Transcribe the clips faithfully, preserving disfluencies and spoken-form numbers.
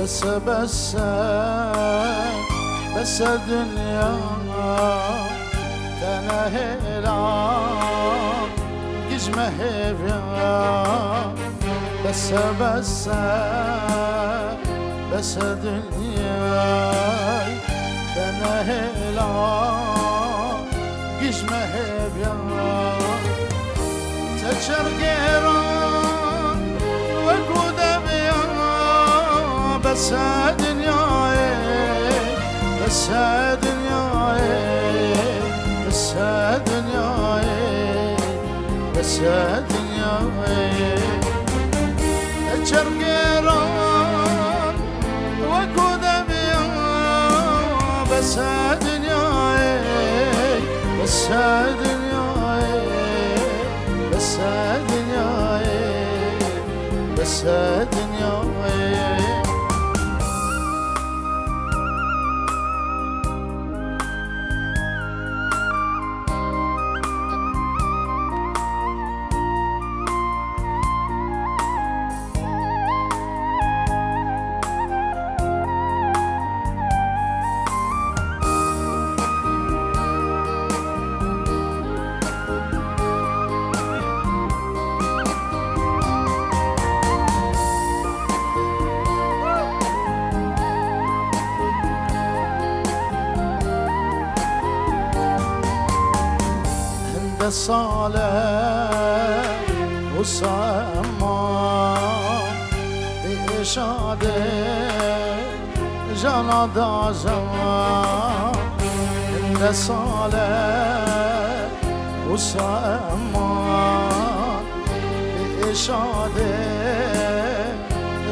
Bese, bese, bese dinya, te nehêla, giş me hêviya. Bese, bese, bese dinya, te nehêla, giş me hêviya. Te çergêran wekû deviya, bese dinyayê, bese dinyayê, bese dinyayê, bese dinyayê. Te çergêran wekû deviya, bese dinyayê, bese dinyayê, bese dinyayê, bese dinyayê. Hinde sale wisa ema bi êşa de jana da jan. Hinde sale wisa ema bi êşa de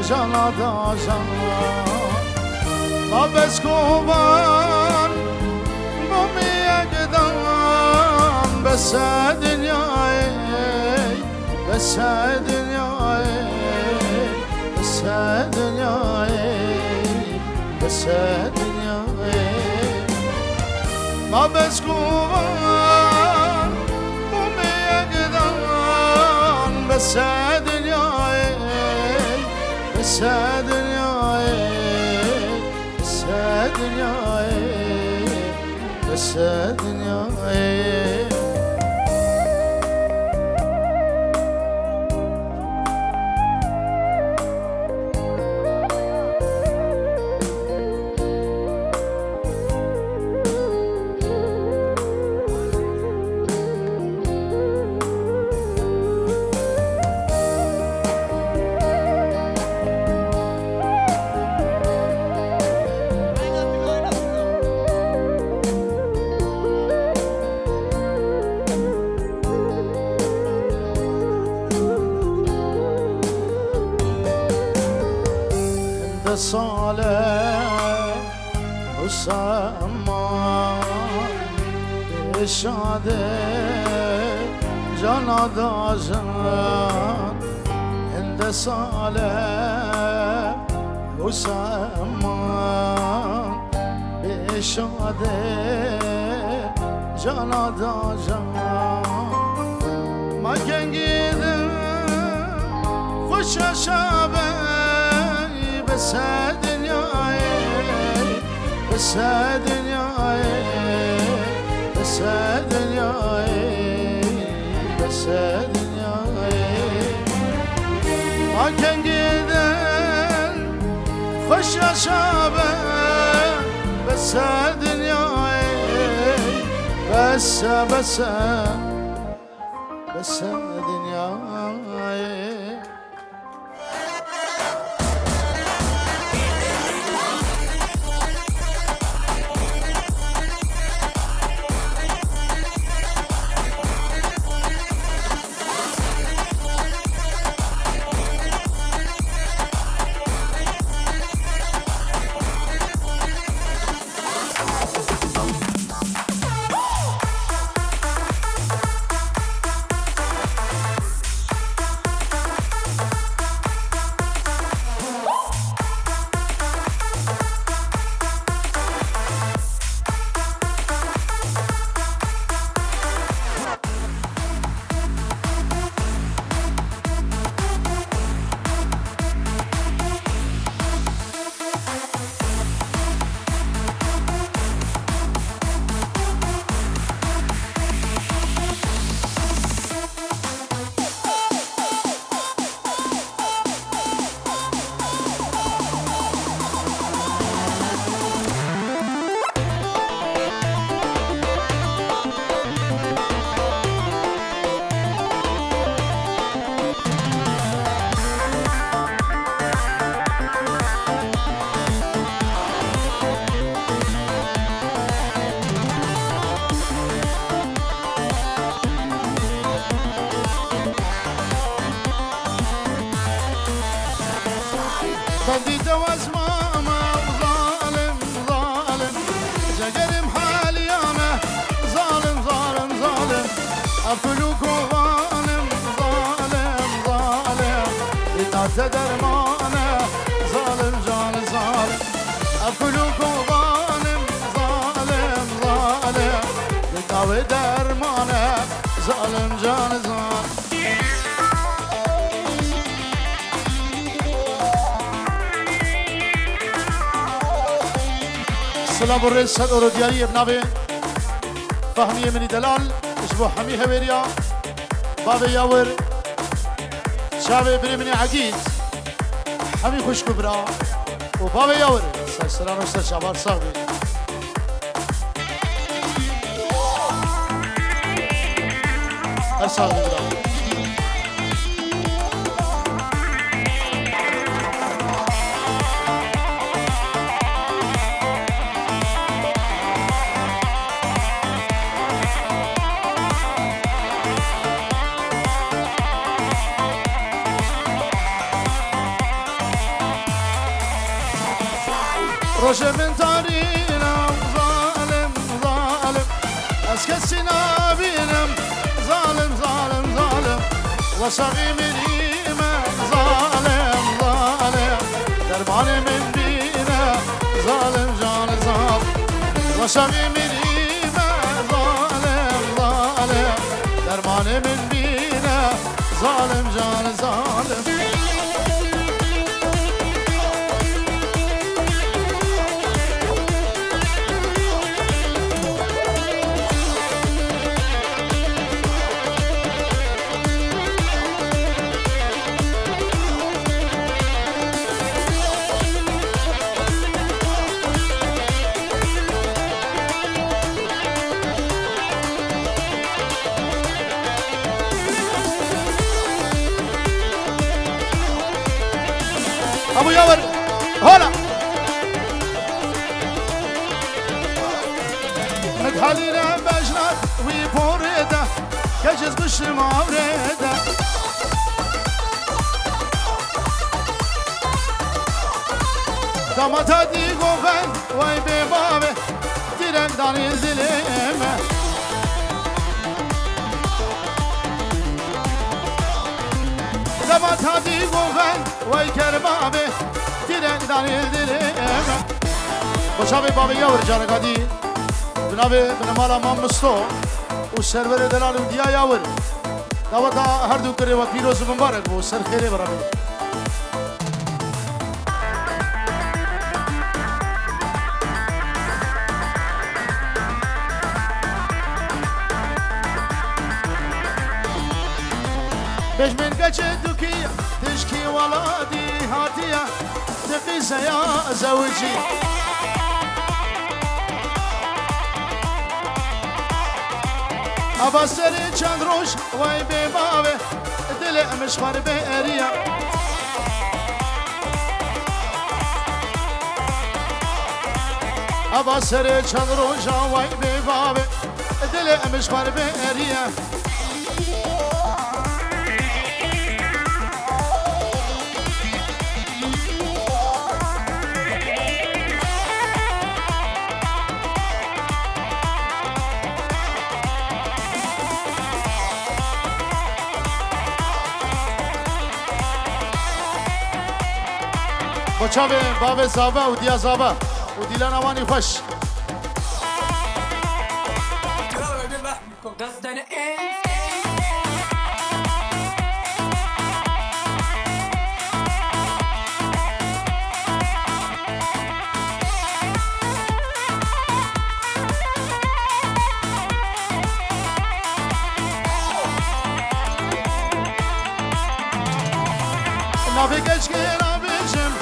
jana da jan. Ma bes kovan bo mi yek dan, bese dinyayê, bese dinyayê, bese dinyayê, bese dinyayê. Ma bes kovan bo mi yek dan, bese dinyayê, bese dinyayê, bese dinyayê, bese dinyayê. Hinde sale wisa ema bi êşa de jana da jan. Hinde sale wisa ema bi êşa de jana da jan. Ma kengî din xweş yaşa be, bese dinyayê, bese dinyayê, bese dinyayê, bese dinyayê. Ma kengî din xweş yaşa be, bese dinyayê, bese, bese, bese dinyayê. Dîte wezmame, zalim, zalim. Cegerim haliyane, zalim, zalim, zalim. Ev kul û kovanim, zalim, zalim. Dîta te dermane, zalim can zalim. Ev kul û kovanim, zalim, zalim. Dîta wê dermane, zalim can zalim. Silav û rêz ser oro diyariyê bi navê Fehmiyê min î delal ji bo hemî hewêriya bavê Yawir, çavê birê min ê Egîd, hemî xwişk û bira û bavê Yawir, ser seran û ser çavan sax bî. Her sax bî bira. Rojê min tarî ne, zalim, zalim. Ez kesî nabînim, zalim, zalim, zalim. Weşaxî min î me, zalim, zalim. Dermanê min bîne, zalim can zalim. Weşaxî min î me, zalim, zalim. Dermanê min bîne, zalim can zalim. Abu Yawir, hola! Min halî re bejna wî porê de, keçiz bişim avre de. Damata dî govend, way bê bavê, direk danî dilê me. Damata dî govend, way ker bavê, direk danî dilê me. Xweşa bê bavê Yawir careka dî. Bi navê binemala Mam Misto û serverê delal û diya Yawir. Daweta her du kirê we pîroz û mibarek bo, ser xêrê birabe. Bêj min keçê dukî, tişkî welatî hatiye, ti qîseya zewicî. Ava serê çend roj, way bê bavê, dilê min ji xwe re bêriya. Ava serê çend roja, way bê bavê, dilê min ji xwe re bêriya. Bo çavê bavê Zava û diya Zava û dîlana wanî xweş. Navê keşkê rabêjim,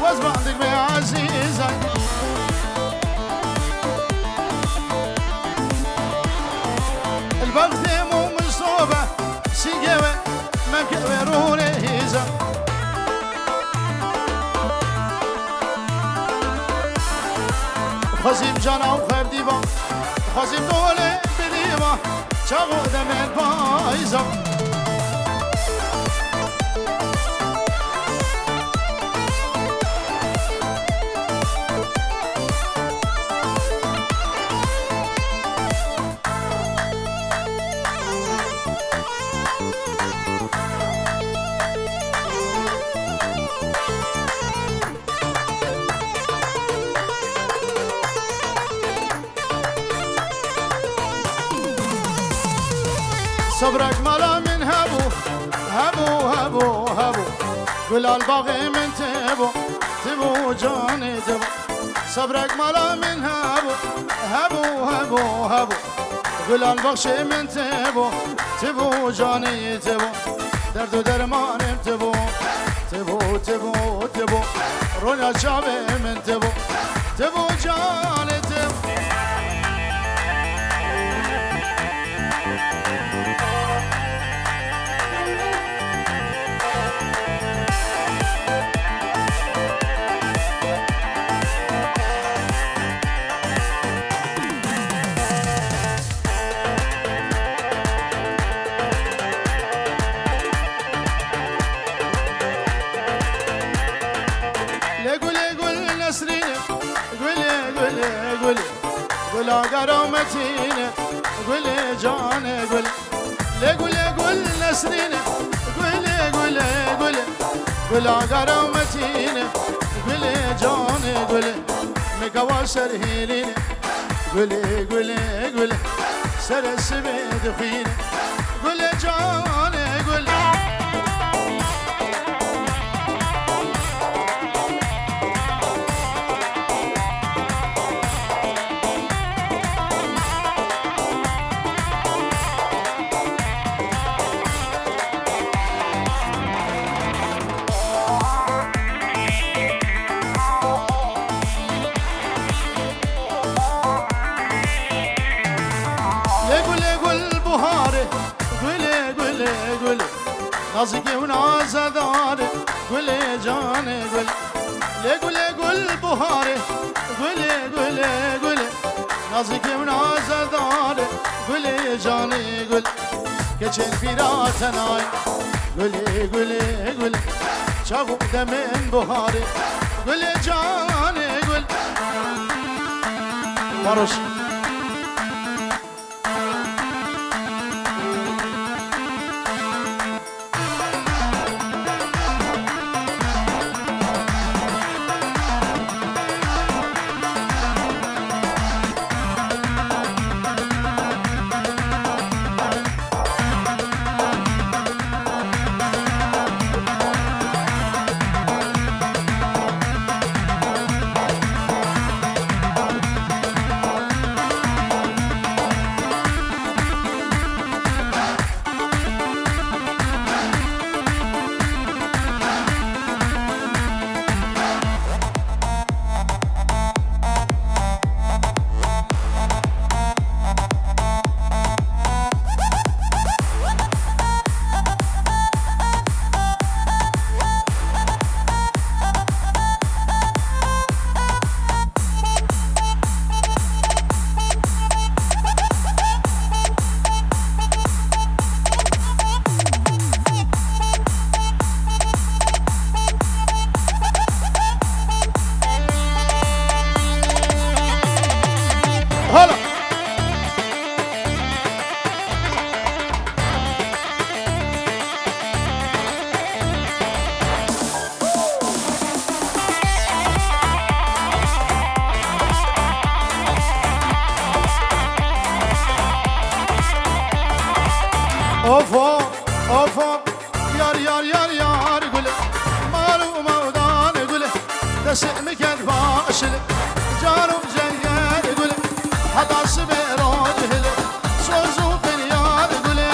wez bandik be ezîzan. Li bextê min sobe, sîngê we, memkê we rûnê hîza. Xwezîm cana û xerdîba, xwezîm dolê bidîba, çaxo demên payîza. Sebrek mala min hebû, hebû, hebû, hebû. Gulal baxê min tibû, tibû canê tibû. Sebrek mala min hebû, hebû, hebû, hebû. Gulal baxşê min tibû, tibû canê tibû. Derd û dermanê min tibû, tibû, tibû, tibû. Rûna çavê min tibû, tibû canê tibû. Lê gulê gul nesrîne, gulê, gulê, gulê. Gula gera Metîne, gulê canê gul. Lê gulê gul nesrîne, gulê, gulê, gulê. Gula gera Metîne, gulê canê gulê. Mikawa ser hêlîne, gulê, gulê, gulê. Serê sibê dixwîne, gulê canê gul. Lê gulê gul buharê, gulê, gulê, gulê. Nazikê û nazedar e, gulê canê gul. Lê gulê gul buharê, gulê, gulê, gulê. Nazikê û nazedar e, gulê canê gul. Keçên pîra tenay, gulê, gulê, gulê. Çax û demên buharê, gulê canê gul. Varoş. Hala. Ofo, ofo, yar, yar, yar, yar, gule. Malu mevdan gule. Dest mi ked başile. Canım cengen gule. Hata sibe racile. Sözü feryad gule.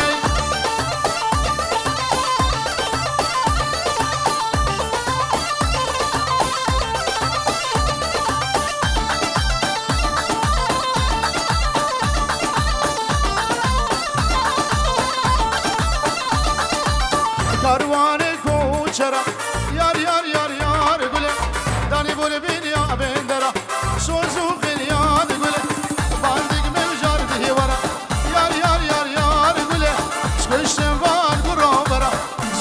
Karwanê koçera, yar, yar, yar, yar, gule. Danî bûne bîniya bendera, soz û feryad gule. Bandik mewjar dihê wara, yar, yar, yar, yar, gule. Çikoştem van gura bara.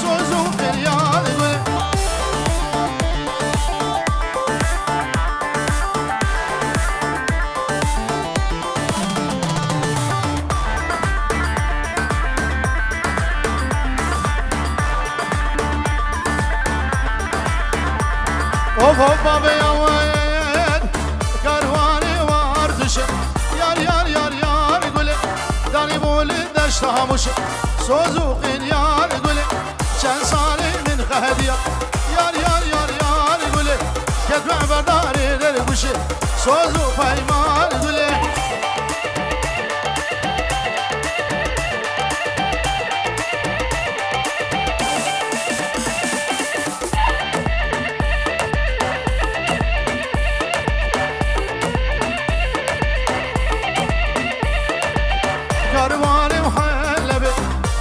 Soz û feryad gul. Of of babe yawen, karwanê war dişe. Yar, yar, yar, yar, gule. Danî bûne deşta Hamûşe. Soz û qinyar gulê, çend salê min xehediya. Yar, yar, yar, yar gulê, ketme berdarê derguşê. Soz û peyman gulê. Karvanê û helebê,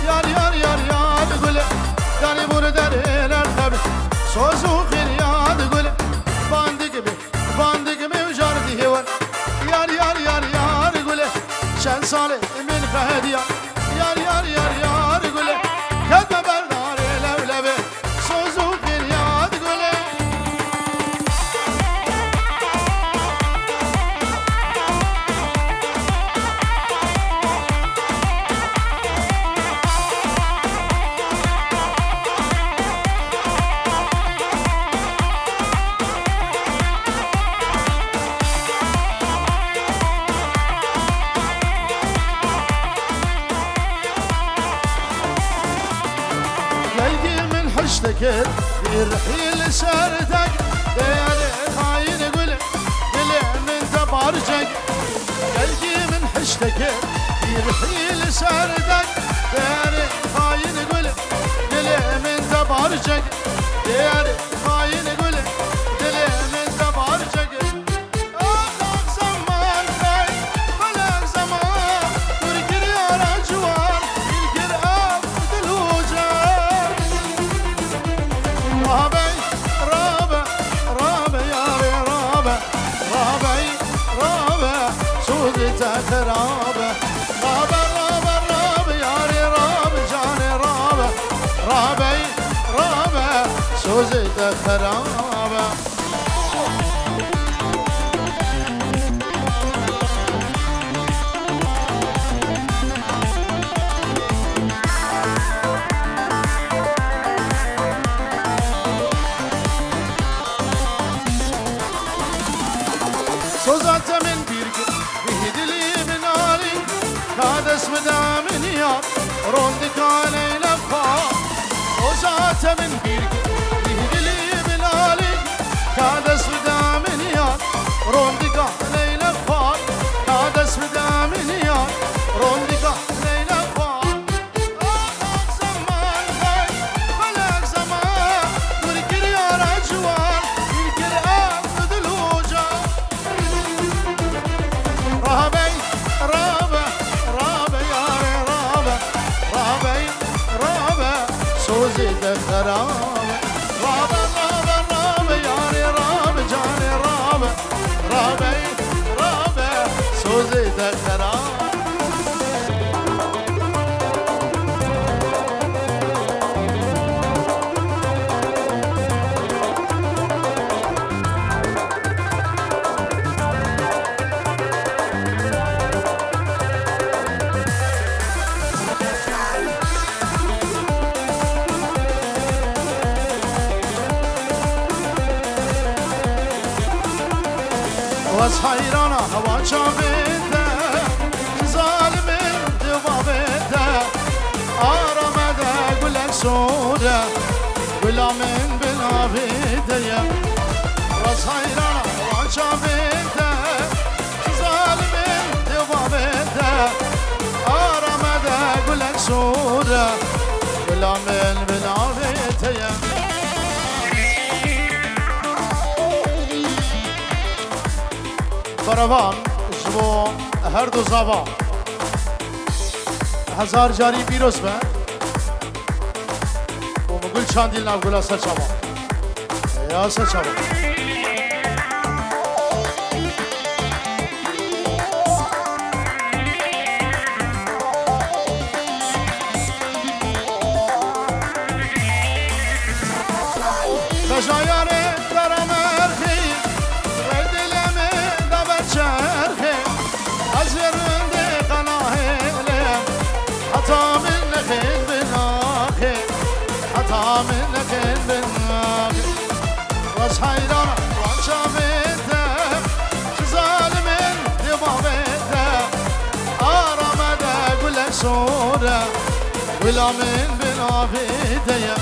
yar, yar, yar, yar gulê. Darê bûr derê ler xebê, soz û xiryar gulê. Bandik bê, bandik bê û jar dihê wer. Yar, yar, yar, yar gulê, çend salê min xehediya. Yar, yar, yar, yar gulê, ketme berdarê lewlebê. Soz û xiryar gulê. Gelgî min hişt dikir, vî rihî li ser dek, dêrê xayîn gul, dilê min te bar çek. Gelgî min hişt dikir, vî rihî li ser dek, dêrê xayîn gul, dilê min te bar çek. Dêrê xayîn gul, dilê min te bar çek. Ax, ax, zeman, hey, belek zeman, dûr kir yara ciwan, dîl kir ev dil û can. Rabey, rabe, rabe, yarê rabe, rabey, rabe, sozê te xirabe. Rabe, rabe, rabe, yarê rabe, canê rabe, rabey, rabe, sozê te xirabe. Soza te min bîr kir, bihî dilî min alî, ka dest bide min yar, rondika Leyla xwar. Soza te min bîr kir, bihî dilî min alî, ka dest bide min yar, rondika Leyla xwar, ka dest bide min yar, rondika Leyla xwar. Ax, ax, zeman, hey, belek zeman, dûr kir yara ciwan, dîl kir ev dil û can. Rabey, rabe, rabe, yarê rabe, rabey, rabe, sozê te xerabe. Rabe, rabe, rabe, yarê rabe, canê rabe, rabey, rabe, sozê te xerabe. Ez heyrana hewa çavê te, zalimê di bavê te, arame de gulek sor e, gula min bi navê te ye. Ez heyrana hewa çavê te, zalimê di bavê te, arame de gulek sor e, gula min bi navê te ye. Berevan ji bo her du zava. Hezar carî pîroz be. Û min gul çandî li nav gula ser çavan. Ya ser çavan. Beja yarê dara merxî, wê dilê min da ber çerxê. Ez vê rindê qenahêlê, heta min nexên bin axê, heta min nexên bin axê. Ez heyrana wan çavê te, ji zalimên dê bavê te. Arame de gulek sor e, Bila min bi navê te ye.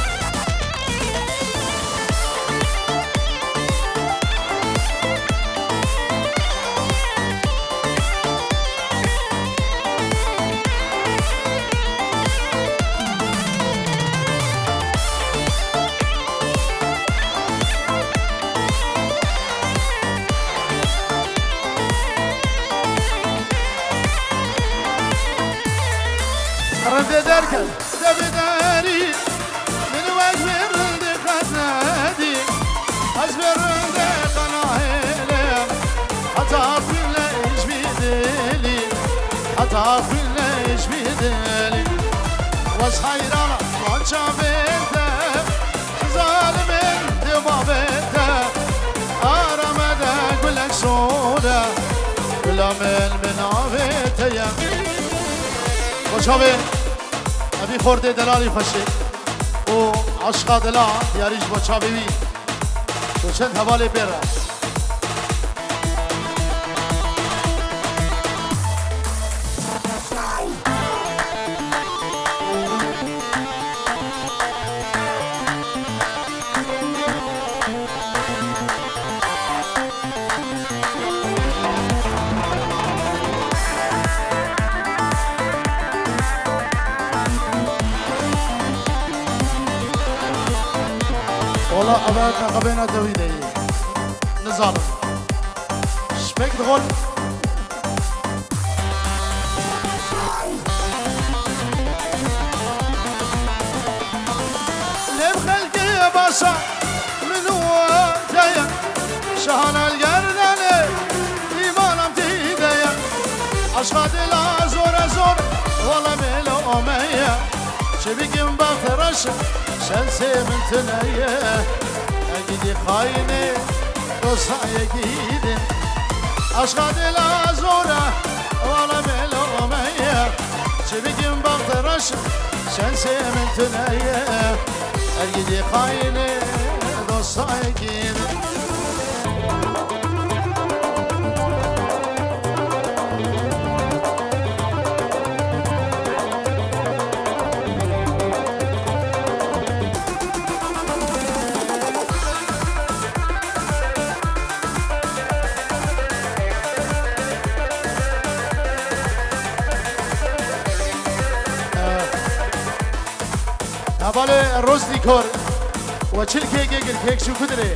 Rindê derkeve. Te bi derî min wek vê rindê qet nedî. Ez vê rindê qe nahêlim, heta xwîn lê ji vî dilî, heta xwîn lê ji vî dilî. Wez heyrana van çavên te, zalimên dê bavê te. Ara me de gulek sor e, gula min bi navê te ye. Bo çavê Evî xortê delalî xweşik û eşqa dila diyarî ji bo çavê wî û çend hevalê pê re. Wala, eve meqebêna dewî de yî. Nizanim. Ji pêk dixol. Lê bi xelkê başa min û te ye. Şahana li gerdanê îmanam tî de ye. Eşqa dila zor e zor, wele mêlo me ye. Çi bikim bext reş, şensê min tune ye. Egîdî xayinê, dosta yekî din. Eşqa dila zor e, wele mêlo me ye. Çi bikim bext reş, şensê min tune ye. Egîdî xayinê, dosta yekî din. Hevalê Roz Dîkor we çil kêkê kir, kêk çû ku dirê.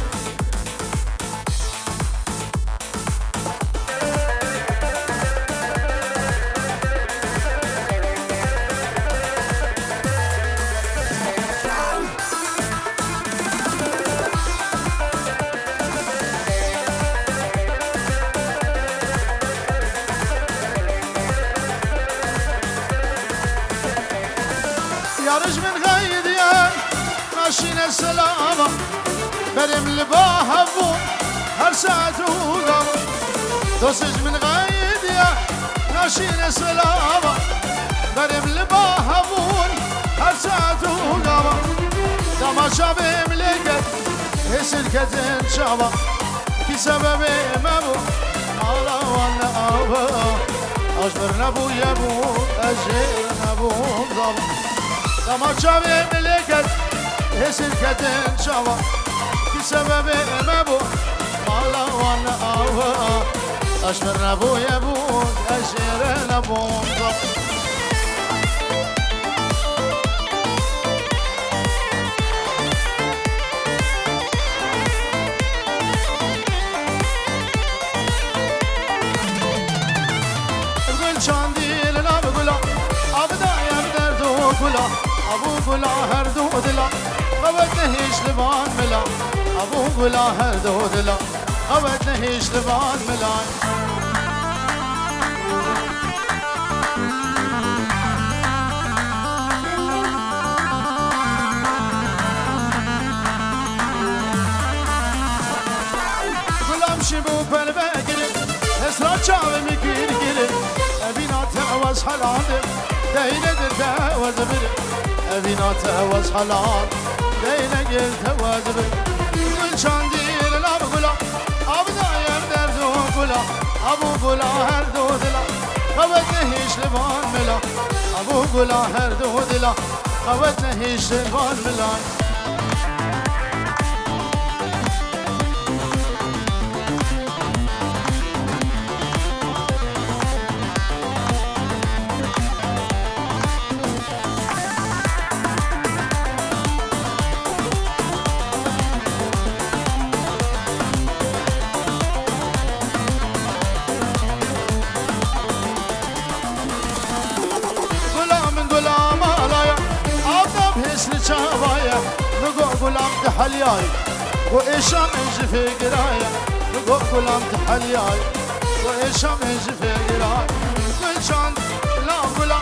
Yarij min xeydiye, naşîne selama. Berêm li ba hevûn her saet û gava. Dostê ji min xeydiye, naşîne selama. Berêm li ba hevûn her saet û gava. Dema çavê min lê ket, hêsir ketin çava. Kî sebebê me bû, mala wan ne ava. Aş bir nebûye bû, ez jê nebûm zava. Dema çavê min lê ket, hêsir ketin çava. Kî sebebê me bû, mala wan ne ava. Aş bir nebûye bû, ez jê re nebûm zava. Gul çandî li nav gula, av daye bi derd û gula. Abû gula her du dila, qewet nehîş li van mila. Abû gula her du dila, qewet nehîş li van mila. Gulam şî bû pelve girin, hesra çavê min kir girin. Evîna te wez helandê, deyne dir te wez birin. Evîna te wez heland, deyne gir te wez birin. Gul çandî li nav gula, av daye bi derd û gula. Abû gula her du dila, qewet nehîş li van mila. Abû Gula her du dila, qewet nehiştin van milan. Gula min gula mala ye, avdam hês li çava ye. Min got gulam diheliyay, got êşa min ji fê giraye. Min got gulam diheliyay, got êşa min ji fê giraye. Min çand la gula,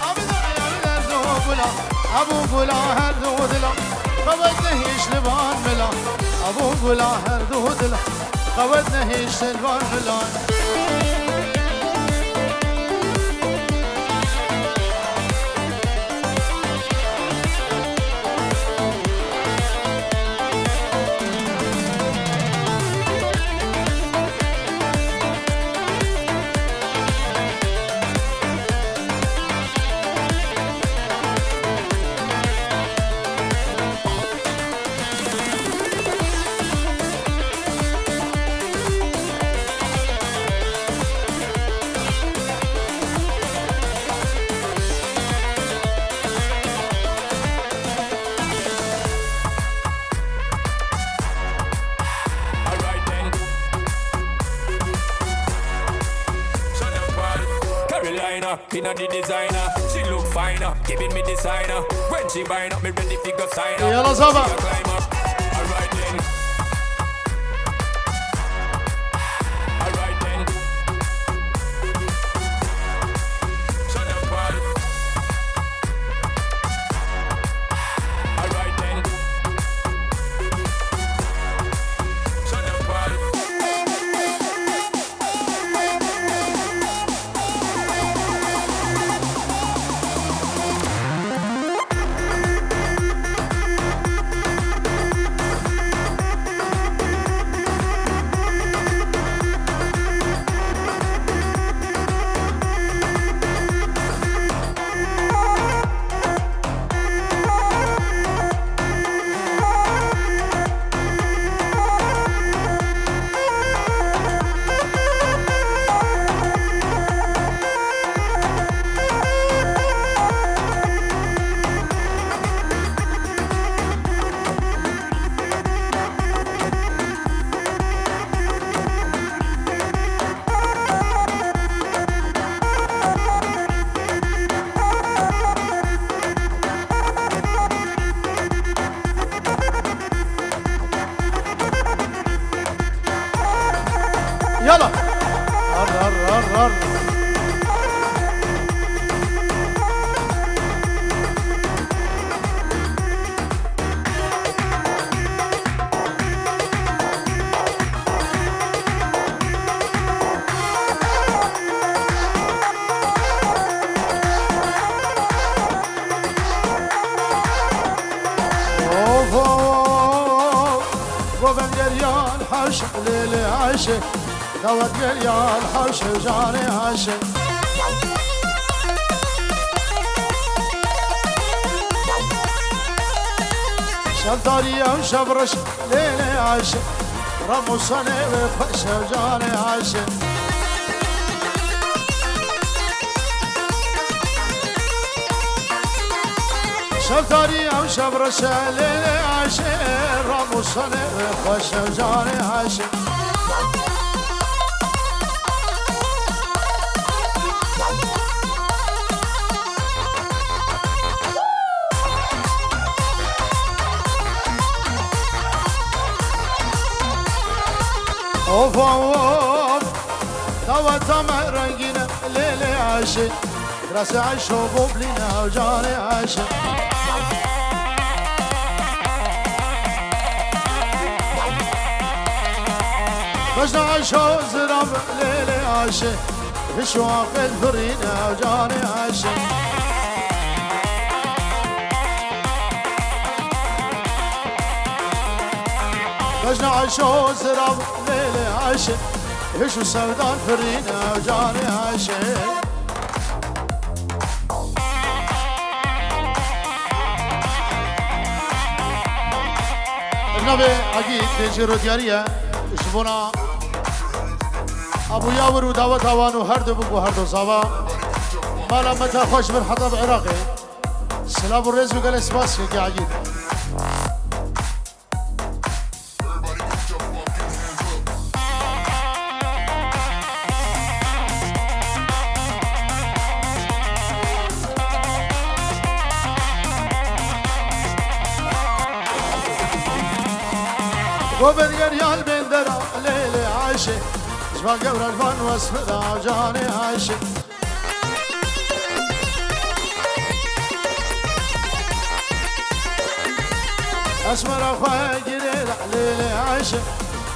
abida ya min her du gula, ebû gula her du dila. Qewet nehîş li van mila, ebû gula her du dila. Qewet nehîştin van milan. Alright then. Shut up, Carolina. Inna the designer, she look finer, giving me designer. When she wind up, me ready fi go sign up. Yalla zaba. She a climb up. Alright then. Alright then. Shut up, boy. Alright then. Shut up, boy. Yala. Ar, ar, ar, ar. Of, of, of. Govend geriyan haşiq lê lê aşe. Dawet geriyan haşe, canê haşe. Şev tarî ew şev reş lê lê aşe. Ramusanê wê xweş ew canê aşe. Şev tarî ew şev reşe lê lê aşe. Ramusanê wê xweş ew canê aşe. Of, of, of. Daweta me rengîn e, lê lê aşê. Kirasê Ayşo boblîne ew canê aşê. Bejna Ayşo zirav lê lê aşê. Hiş û aqil birîne ew canê aşê. Bejna Ayşo zirav lê lê aşê. Hiş û sevdan birîne ew canê aşê. Navê Egîd tê jêro diyarî ye. Ji bona Ebû Yawir û daweta wan û her du bûk û her du zava. Mala me te xweş bir heta bi Iraqê. Silav û rêz û gelek spas keke Egîd. Go ben geriyal ben dera lê lê Ayşe. Ji van gewra ji van wesfira canê Ayşe. Esmera xwe girê lê lê Ayşe.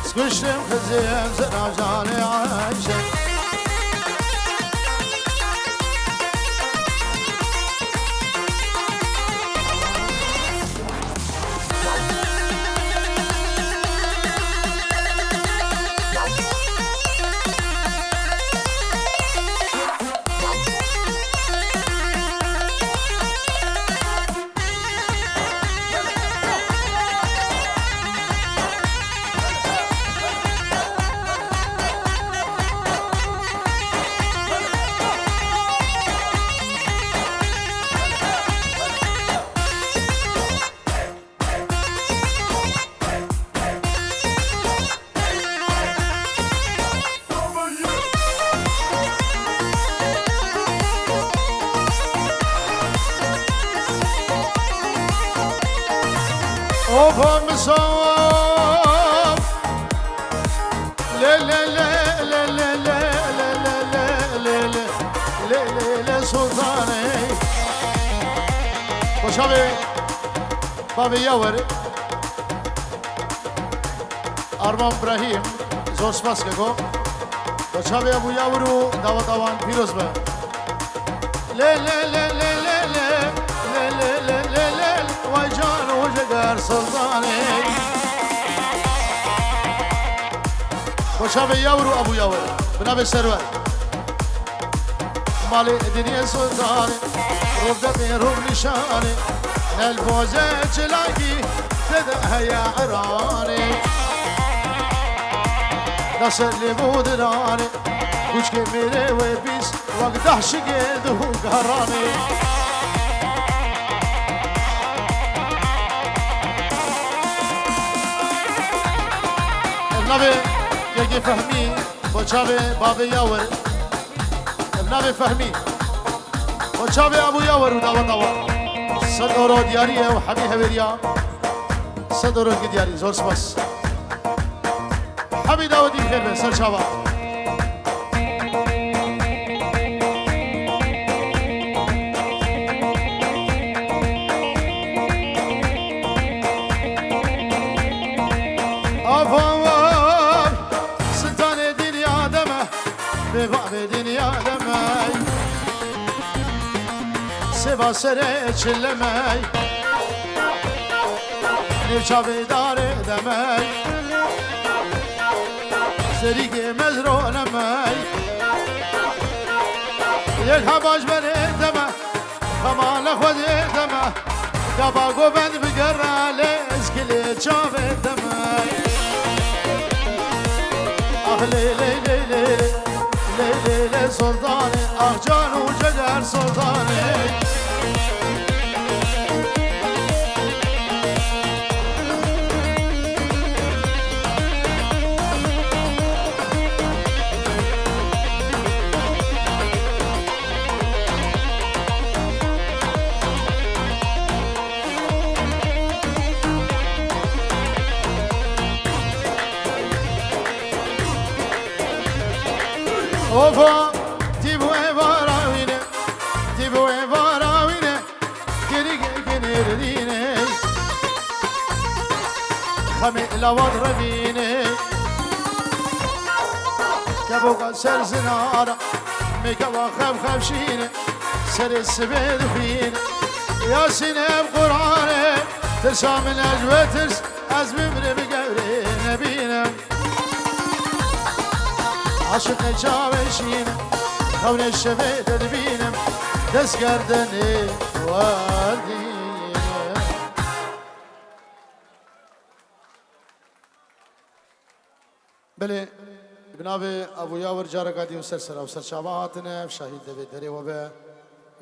Kuştim xizim zira canê Ayşe. Ofa misav. Lê lê lê lê lê lê lê lê lê lê lê lê lê lê lê Sultanê. Boşa be. Bavê Yawir. Arman Brahîm, zor spas keko. Bo çavê Ebû Yawir û daweta wan pîroz be. Lê lê lê lê lê lê. Lê lê lê lê lê. Vay can û jiger Sultanê. Bo çavê Yawir û Ebû Yawir. Bi navê Serwer. Malê dinê Sultanê, rûdemê rûnîşanê, nel boze çilakî, tede heye eranê. Dase lê bû diranê, kûçkê mêrê wê pîs, wek dehşikê du garanê. Ev navê kekê Fehmî, bo çavê bavê Yawir. Ev navê Fehmî. Bo çavê Ebû Yawir û daweta wan. Sed euro diyarî ye û hemî hevêriya. Sed euro diyarî. Zor spas. Hemî dawetî xêr be, ser çava. Avan var, Sultanê dinya de me, bê bavê dinya de me. Sêva serê çile me, nêv çavê darê de me. Serîgê mezrone me, yek hebaş berê de me. Xemale xwedê deme, gava govend bigere lê ez kilê çavê deme. Ax lê lê lê lê, lê lê lê Sultanê, ax can û ceger Sultanê. Ofa, tî bu êvara wîne, tî bu êvara wîne, gerî ge-, genêrîne. Xemê lawan revîne. Keboka ser zinara, mêkeva xev xev şîne, serê sibê dixwîne. Yasîn ev Qur'an e, tirsa min ez wê tirs, ez bimrim gewrê nebînim. Aşiqê çavê şîne, xewnê şevê de dibînim, destgerdenê werdîne. Belê, bi navê Abu Yawir careka dî û ser sera û ser çava hatine, ev şahîd devê derê we be.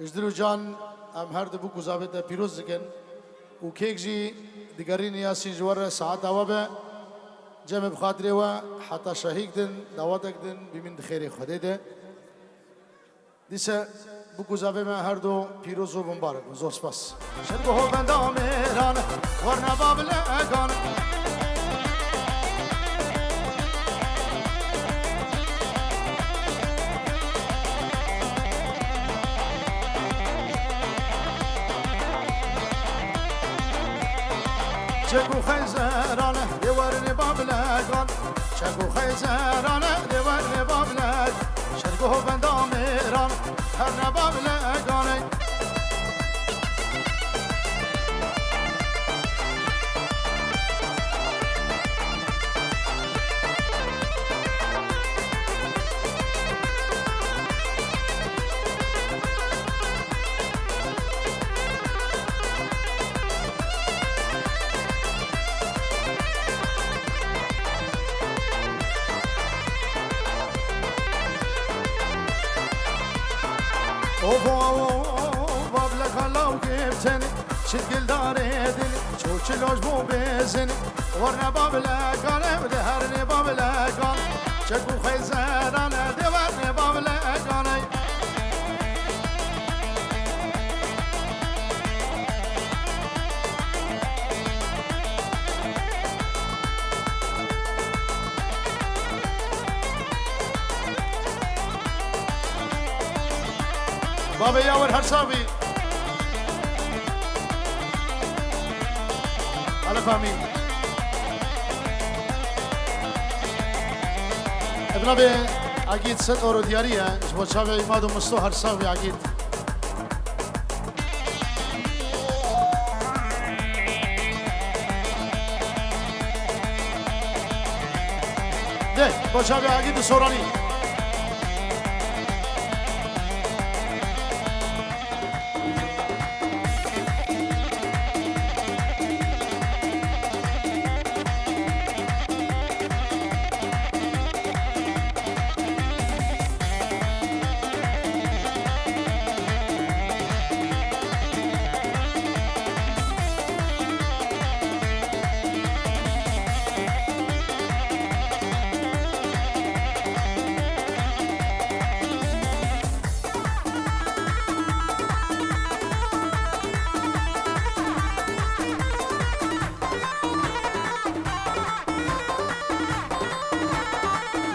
Ji dil û can em her du bûk û zavê te pîroz dikin û kêk jî digerîne Yasîn ji we re, saeta we be. Cem bi xatirê we heta şehîk din, dawetek din, bimîn di xêrê Xwedê de. Dîse bûk û zavê me her du pîroz û bimbarek bin. Zor spas. Şergo benda mêran, warne bablegan. Çek û xeyzeran, dê werne bablegan. Çek û xeyzeran, dê werne bablegan. Şergo benda mêran, herne bableganê. Ovo, ovo, bableka law giftin, çit gildarê din, ço çiloş bo bezin, warne bablekane, de herne bablekan, çek û xeyzerane, de warne bablekane. Bavê Yawir her sax bî. Elif amîn. Ev navê Egîd sed euro diyarî ye. Ji bo çavê Îmad û Misto her sax bî Egîd. De, bo çavê Egîd û Soranî.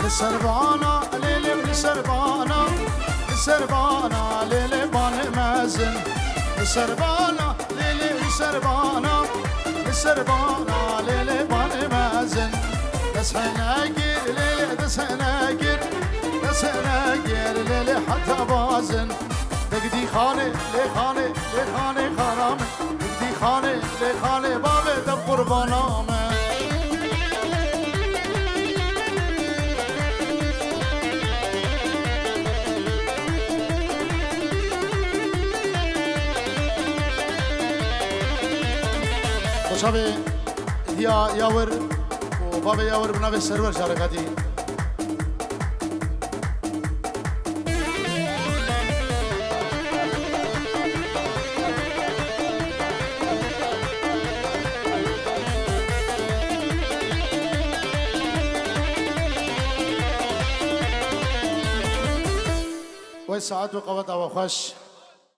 Li ser bana lêlê, li ser bana, li ser bana lêlê banê mezin. Li ser bana lêlê, li ser bana, li ser bana lêlê banê mezin. Dest hene gir lêlê, dest hene gir, dest hene gir lêlê heta bazin. Degdî xanê, lê xanê, lê xanê xaname. Dî xanê, lê xanê bavê te qurbana me. Xweşavê diya Yawir û bavê Yawir bi navê Serwer careka dî. Wey saet û qeweta we xweş.